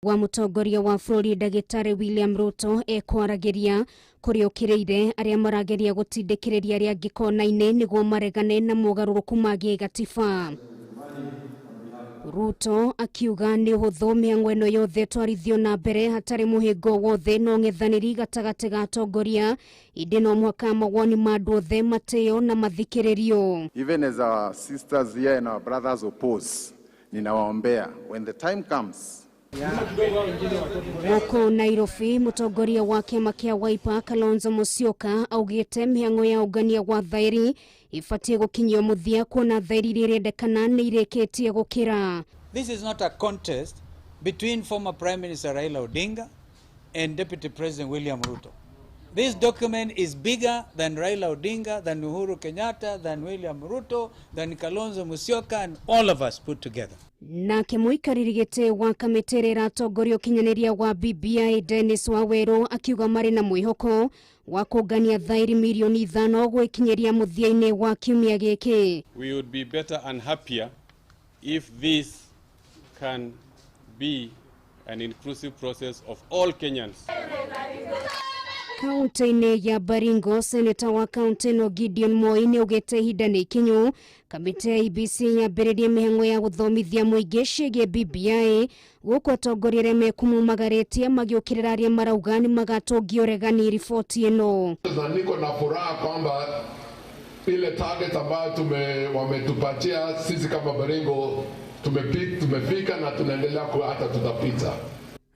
Wa mũtongoria wa bũrũri ndagĩtarĩ William Ruto ekwaragĩria kũrĩa ũkĩrĩire arĩa marageria gũtindĩkĩrĩria arĩa angĩ kona-inĩ nĩguo maregane na mogarũrũku ma gĩgatiba. Ruto akiuga nĩ ũhũthũ mĩhang'o ĩno yothe twarithio na mbere hatarĩ mũhĩngo wothe na ũng'ethanĩri gatagatĩ ga atongoria, ĩndĩ no mũhaka mawoni ma andũ othe matĩo na mathikĩrĩrio. Even as our sisters here and our brothers oppose, ninawaombea when the time comes. Gũkũ Nairobi, mũtongoria wa kĩama kĩa Wiper Kalonzo Musyoka augĩte mĩhang'o ya ũngania wa thaĩri ibatiĩ gũkinyio mũthia kuona thaĩri iria irendekana nĩ irĩkĩtie gũkĩra. This is not a contest between former Prime Minister Raila Odinga and Deputy President William Ruto. This document is bigger than Raila Odinga, than Uhuru Kenyatta, than William Ruto, than Kalonzo Musyoka, and all of us put together. Nake mũikarĩri gĩtĩ wa kamĩtĩ ĩrĩa ĩratongoria ũkinyanĩria wa BBI Dennis Wawerũ akiuga marĩ na mwĩhoko wa kũngania thaĩri mirioni 5 gwĩkinyĩria mũthia-inĩ wa kiumia gĩkĩ. We would be better and happier if this can be an inclusive process of all Kenyans. Kaunti-inĩ ya Baringo, seneta wa kaunti ĩno Gideon Moi nĩ augĩte ihinda nĩ ikinyu kamĩtĩ ya IEBC yambĩrĩrie mĩhang'o ya gũthomithia mũingĩ ciĩgiĩ BBI, gũkũ atongoria arĩa mekumumagarĩtie magĩũkĩrĩra arĩa marauga nĩ magatũngia ũregani riboti ĩno. Na niko na furaha kwamba ile target ambayo wametupatia sisi kama Baringo tumefika na tunaendelea hata tutapita.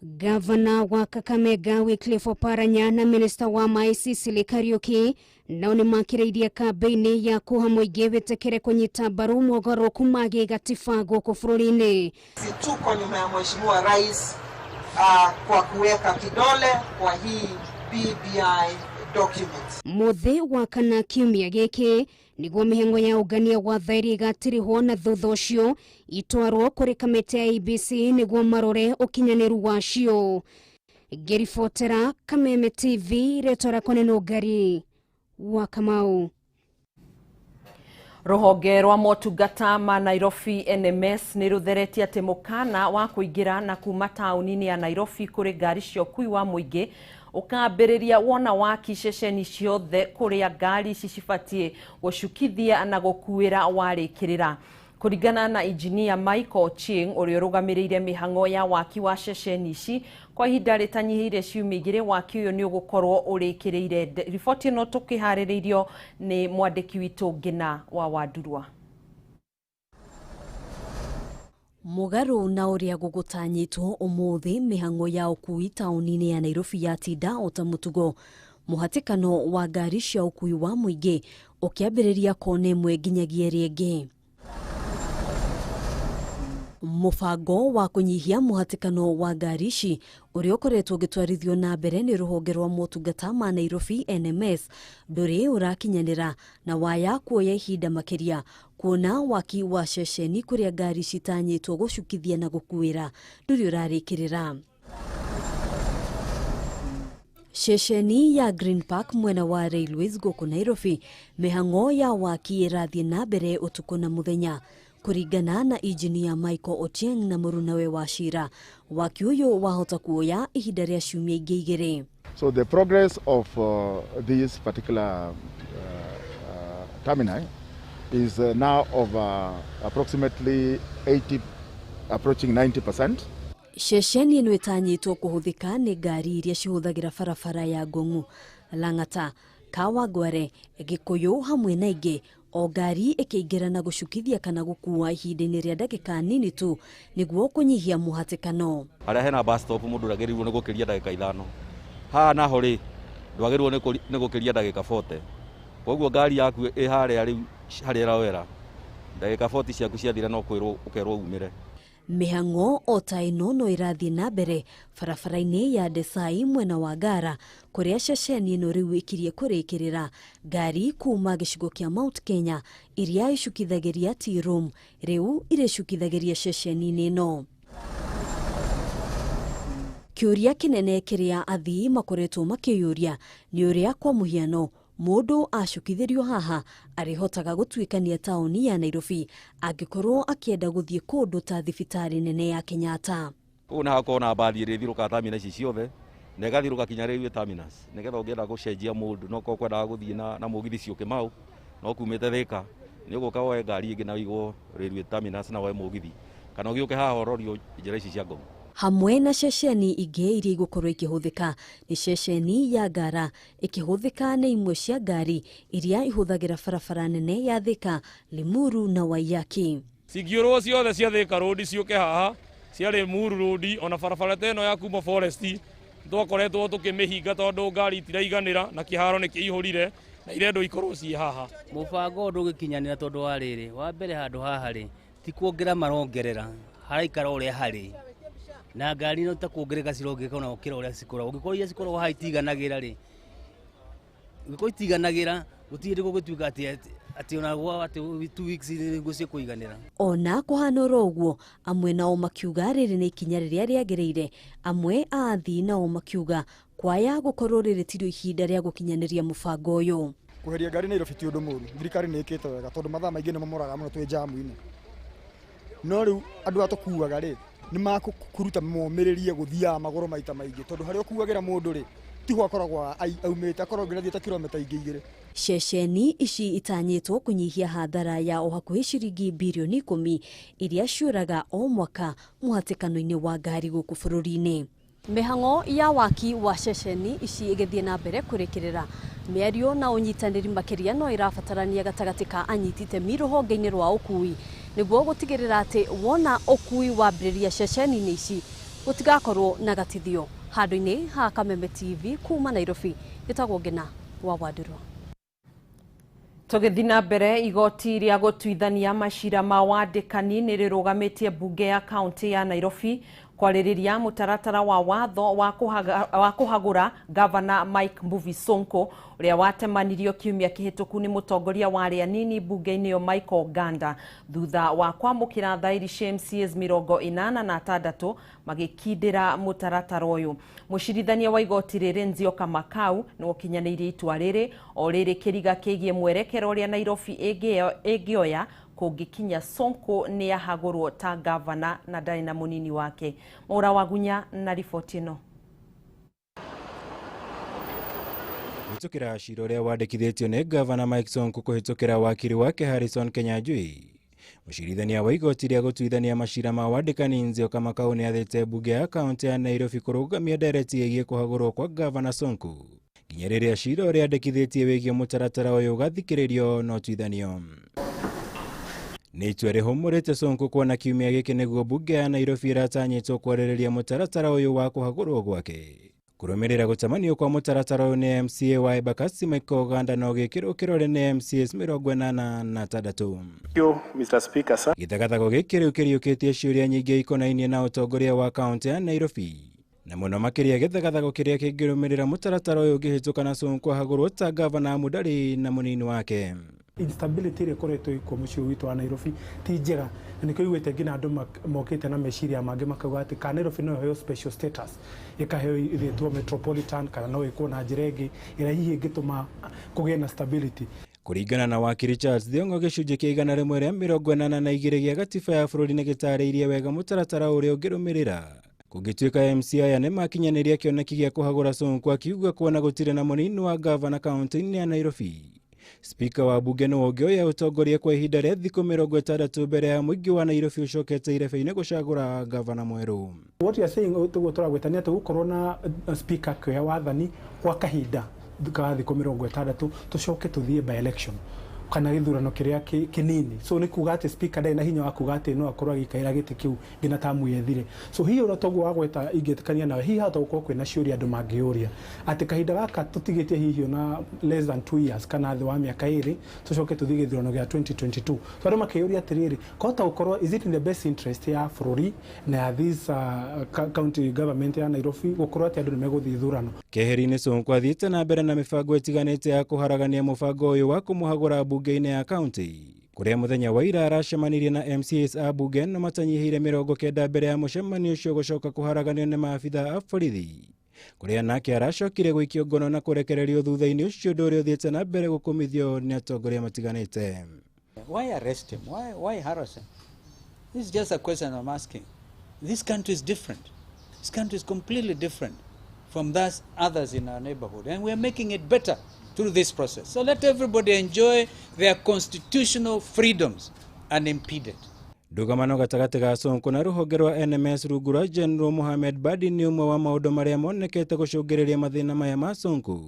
Gavana wa Kakamega Wycliffe Oparanya na minista wa maĩ Sicily Kariuki nao nĩ makĩrĩirie kambĩini ya kũha mũingĩ wĩtĩkĩre kũnyita mbaru mogarũrũku ma gĩgatiba gũkũ bũrũri-inĩ. Tuko nyuma ya Mheshimiwa Rais kwa kuweka kidole kwa hii BBI document. Mũthĩ wa kana kiumia gĩkĩ nĩguo mĩhang'o ya ũngania wa thaĩri ĩgatirihwo na thutha ũcio itwarwo kũrĩ kamĩtĩ ya IEBC nĩguo marore ũkinyanĩru wacio. Ngĩribotera Kameme TV, rĩtwa rĩakwa nĩ Nũngari wa Kamau. Rũhonge rwa motungata ma Nairobi NMS nĩ rũtheretie atĩ mũkana wa kũingĩra na kuma taũni-inĩ ya Nairobi kũrĩ ngari cia ũkui wa mũingĩ ũkambĩrĩria wona waki ceceni ciothe kũrĩa ngari ici cibatiĩ gũcukithia na gũkuĩra warĩkĩrĩra. Kũringana na injinia Michael Ochieng ũrĩa ũrũgamĩrĩire mĩhang'o ya waki wa ceceni ici, kwa ihinda rĩtanyihĩire ciumia 2 waki ũyũ nĩ ũgũkorwo ũrĩkĩrĩire. Riboti ĩno tũkĩharĩrĩirio nĩ mwandĩki witũ Ngina wa Wandurwa. Mũgarũ na ũrĩa gũgũtanyĩtwo ũmũthĩ, mĩhang'o ya ũkui taũni-inĩ ya Nairobi yatinda o ta mũtugo. Mũhatĩkano wa ngari cia ũkui wa mũingĩ ũkĩambĩrĩria kona ĩmwe nginyagia ĩrĩa ĩngĩ. Mũbango wa kũnyihia mũhatĩkano wa ngari ici ũrĩa ũkoretwo ũgĩtwarithio na mbere nĩ rũhonge rwa motungata ma Nairobi NMS ndũrĩ ũrakinyanĩra na waya kuoya ihinda makĩria kuona waki wa ceceni kũrĩa ngari citanyĩtwo gũcukithia na gũkuĩra ndũrĩ ũrarĩkĩrĩra. Ceceni ya Green Park mwena wa Railways gũkũ Nairobi, mĩhang'o ya waki ĩrathiĩ na mbere ũtukũ na mũthenya. Kũringana na injinia Michael Ochieng na mũrunawe wa Shira, waki ũyũ wahota kuoya ihinda rĩa ciumia ingĩ 2. So the progress of this particular terminal is now of approximately 80, approaching 90%. Ceceni ĩno ĩtanyĩtwo kũhũthĩka nĩ ngari iria cihũthagĩra barabara ya Ngong'u, Lang'ata, Kawangware, Gĩkũyũ hamwe na ingĩ, o ngari ĩkĩingĩra na gũcukithia kana gũkua ihinda-inĩ rĩa ndagĩka nini tu nĩguo kũnyihia mũhatĩkano. Harĩa hena bus stop mũndũ ndagĩrĩirwo nĩ gũkĩria ndagĩka 5. Haha naho rĩ, ndwagĩrĩirwo nĩ gũkĩria ndagĩka 40. Koguo ngari yaku ĩ harĩa rĩu harĩa ĩroera, ndagĩka 40 ciaku ciathira no kwĩrwo ũkerwo umĩre. Mĩhang'o o ta ĩno no ĩrathiĩ na mbere barabara-inĩ ya Desai mwena wa Ngara kũrĩa ceceni ĩno rĩu ĩkirie kũrĩkĩrĩra ngari kuma gĩcigo kĩa Mount Kenya iria icukithagĩria Tea Room rĩu irĩcukithagĩria ceceni-inĩ ĩno. Kĩũria kĩnene kĩrĩa athii makoretwo makĩyũria nĩ ũrĩa kwa mũhiano mũndũ acukithĩrio haha arĩhotaga gũtuĩkania taũni ya Nairobi angĩkorwo akĩenda gũthiĩ kũndũ ta thibitarĩ nene ya Kenyatta. Koguo nĩ hakorwo na mbathi ĩrĩa ĩthiũrũrũkaga terminus ici ciothe na ĩgathiũrũrũka kinya railway terminus nĩgetha ũngĩenda gũcenjia mũndũ no korwo kwendaga gũthiĩ na mũgithi Syokimau no kumĩte Thika nĩ ũgũka woe ngari ĩngĩ na ũigwo railway terminus na woe mũgithi kana ũgĩũke haha ũrorio njĩra ici cia Ngong. Hamwe na ceceni ingĩ iria igũkorwo ikĩhũthĩka nĩ ceceni ya Ngara ĩkĩhũthĩka nĩ imwe cia ngari iria ihũthagĩra barabara nene ya Thika, Limuru na Waiyaki. Cingĩũrwo ciothe cia Thika Road ciũke haha cia Limuru Road ona barabara ta ĩno ya kuma Forest twakoretwo tũkĩmĩhinga tondũ ngari itiraiganĩra na kĩharo nĩ kĩihũrire na irendwo ikorwo ciĩ haha. Mũbango ũyũ ndũgĩkinyanĩra tondũ wa rĩrĩ, wa mbere handũ haha rĩ ti kuongerera marongerera, haraikara ũrĩa harĩ na ngari no ta kuongerereka cirongerereka ona gũkĩra ũrĩa cikoragwo. Ũngĩkorwo iria cikoragwo haha itiganagĩra rĩ, ũngĩkorwo itiganagĩra gũtirĩ hĩndĩ gũgũtuĩka atĩ ona gwa atĩ 2 weeks nĩguo cikũiganĩra. Ona kũhana oro ũguo, amwe nao makiuga rĩrĩ nĩ ikinya rĩrĩa rĩagĩrĩire, amwe a athii nao makiuga kwaya gũkorwo rĩrĩ tirĩo ihinda rĩa gũkinyanĩria mũbango ũyũ. Kweheria ngari Nairobi ti ũndũ mũũru, thirikari nĩ ĩkĩte wega tondũ mathaa maingĩ nĩmo moraga mũno twĩ jamu-inĩ. No rĩu andũ aya tũkuaga rĩ nĩ makũruta momĩrĩrie gũthiaga magũrũ maita maingĩ tondũ harĩa ũkuagĩra mũndũ rĩ tiho akoragwo aumĩte, akoragwo nginya athiĩte kilomita ingĩ igĩrĩ. Ceceni ici itanyĩtwo kũnyihia hathara ya o hakuhĩ ciringi birioni 10 iria ciũraga o mwaka mũhatĩkano-inĩ wa ngari gũkũ bũrũri-inĩ. Mĩhang'o ya waki wa ceceni ici ĩgĩthiĩ na mbere kũrĩkĩrĩra, mĩario na ũnyitanĩri makĩria no ĩrabatarania gatagatĩ ka anyiti itemi rũhonge-inĩ rwa ũkui nĩguo gũtigĩrĩra atĩ wona ũkui wambĩrĩria ceceni-inĩ ici gũtigakorwo na gatithio. Handũ-inĩ ha Kameme TV kuma Nairobi, gĩtagwo Ngina wa Wandũrũ. Tũgĩthiĩ na mbere, igoti rĩa gũtuithania macira ma wandĩkani nĩ rĩrũgamĩtie mbunge ya kaunti ya Nairobi kwarĩrĩria mũtaratara wa watho wa kũhagũra Gavana Mike Mbuvi Sonko ũrĩa watemanirio kiumia kĩhĩtũku nĩ mũtongoria wa arĩa anini mbunge-inĩ ĩyo Michael Ganda thutha wa kwamũkĩra thaĩri cia MCAs 86 magĩkindĩra mũtaratara ũyũ. Mũcirithania wa igoti rĩrĩ Nzioka Makau nĩ ũkinyanĩirie itua rĩrĩ o rĩrĩ kĩriga kĩgiĩ mwerekero ũrĩa Nairobi ĩngĩoya kũngĩkinya Sonko nĩ ahagũrwo ta gavana na ndarĩ na mũnini wake. Mwaura Wagunya na riboti ĩno. Kũhĩtũkĩra cira ũrĩa wandĩkithĩtio nĩ Gavana Mike Sonko kũhĩtũkĩra wakiri wake Harrison Kenyanjui, mũcirithania wa igoti rĩa gũtuithania macira ma wandĩkani Nzioka Makau nĩ athĩte mbunge ya kaunti ya Nairobi kũrũgamia ndereti ĩgiĩ kũhagũrwo kwa Gavana Sonko nginya rĩrĩa cira ũrĩa andĩkithĩtie wĩgiĩ mũtaratara ũyũ ũgathikĩrĩrio na ũtuithanio. Nĩ itua rĩhũmũrĩte Sonko kuona kiumia gĩkĩ nĩguo mbunge ya Nairobi ĩratanyĩtwo kwarĩrĩria mũtaratara ũyũ wa kũhagũrwo gwake. Kũrũmĩrĩra gũcemanio kwa mũtaratara ũyũ nĩ MCA wa Embakasi Michael Oganda na ũgĩkĩrwo kĩrore nĩ MCAs 86. Gĩthagathago gĩkĩ rĩu kĩriũkĩtie ciũria nyingĩ ikonainie na ũtongoria wa kaunti ya Nairobi na mũno makĩria gĩthagathago kĩrĩa kĩngĩrũmĩrĩra mũtaratara ũyũ ũngĩhĩtũka na Sonko ahagũrwo ta gavana amu ndarĩ na mũnini wake. Instability ĩrĩa ĩkoretwo ĩkuo mũciĩ witũ wa Nairobi ti njega, na nĩkĩo iguĩte nginya andũ mokĩte na meciria mangĩ makauga atĩ kana Nairobi no ĩheo special status, ĩkaheo ĩtwo metropolitan, kana no ĩkwo na njĩra ĩngĩ ĩrĩa hihi ĩngĩtũma kũgĩe na stability. Kũringana na wakiri Charles Thiong'o, gĩcunjĩ kĩa 182 gĩa gatiba ya bũrũri nĩ gĩtarĩirie wega mũtaratara ũrĩa ũngĩrũmĩrĩra kũngĩtuĩka MCA aya nĩmakinyanĩria kĩoneki gĩa kũhagũra Sonko, akiuga kuona gũtirĩ na mũnini wa gavana kaunti-inĩ ya Nairobi. Spika wa bunge nĩwe ũngĩoya ũtongoria kwa ihinda rĩa thikũ 60 mbere ya mũingĩ wa Nairobi ũcokete irebe-inĩ gũcagũra gavana mwerũ. What you are saying tũguo tũragwĩtania atĩ gũkorwo na speaker akĩoya wathani kwa kahinda ka thikũ 60 tũcoke tũthiĩ by election kana gĩthurano kĩrĩa kĩnini. So nĩ kuga atĩ speaker ndarĩ na hinya wa kuga atĩ no akorwo agĩikaira gĩtĩ kĩu nginya tamu yethire. So hihi ũrĩa toguo wagweta ingĩtĩkania nawe, hihi hata gũkorwo kwĩna ciũria andũ mangĩũria atĩ kahinda gaka tũtigĩtie hihi ona less than 2 years kana thĩ wa mĩaka 2 tũcoke tũthiĩ gĩthurano gĩa 2022. So andũ makĩũria atĩrĩrĩ, kwahota gũkorwo is it in the best interest ya bũrũri na ya this county government ya Nairobi gũkorwo atĩ andũ nĩmegũthiĩ ithurano. Keheri-inĩ Sonko athiĩte na mbere na mĩbango ĩtiganĩte ya kũharagania mũbango ũyũ wa kũmũhagũra mbunge-inĩ ya kaunti kũrĩa mũthenya wa ira aracemanirie na MCAs a mbunge no matanyihĩire 90 mbere ya mũcemanio ũcio gũcoka kũharaganio nĩ maabitha a borithi kũrĩa nake aracokire gũikio ngono na kũrekererio thutha-inĩ ũcio ũndũ ũrĩa ũthiĩte na mbere gũkũmithio nĩ atongoria matiganĩte. Why arrest him? Why harass him? This is just a question I'm asking. This country is different. This country is completely different from those others in our neighborhood, and we are making it better through this process. So let everybody enjoy their constitutional freedoms unimpeded. Ndũgamano gatagatĩ ga Sonko na rũhonge rwa NMS rungu rwa General Mohamed Badi nĩ ũmwe wa maũndũ marĩa monekete gũcũngĩrĩria mathĩna maya ma Sonko,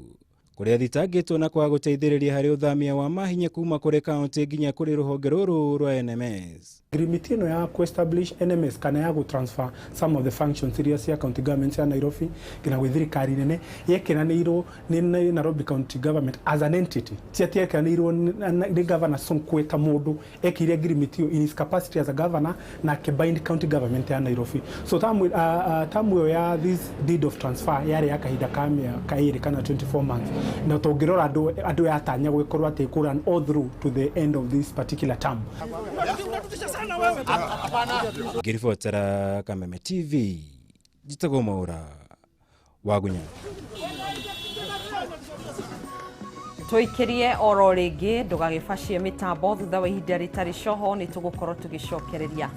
kũrĩa thitangĩtwo na kwaga gũteithĩrĩria harĩ ũthamia wa mahinya kuma kũrĩ kaunti nginya kũrĩ rũhonge rũrũ rwa NMS. Agreement ĩno ya ku-establish NMS kana ya gũ-transfer some of the functions iria cia county government ya Nairobi nginya gwĩ thirikari nene yekiranĩirwo nĩ Nairobi County Government as an entity, ti atĩ yekiranĩirwo nĩ Governor Sonko ta mũndũ. Ekire agreement ĩyo in his capacity as a governor na akĩbind county government ya Nairobi. So term ĩyo ya this deed of transfer yarĩ ya kahinda ka mĩaka 2 kana 24 months, na tũngĩrora andũ yatanya gwĩkorwo atĩ ĩkũ run all through to the end of this particular term. Ngĩribotera Kameme TV, njĩtagwo Mwaũra Wagunya. Tũikĩrie oro rĩngĩ, ndũgagĩbacie mĩtambo. Thutha wa ihinda rĩtarĩ coho nĩ tũgũkorwo tũgĩcokereria.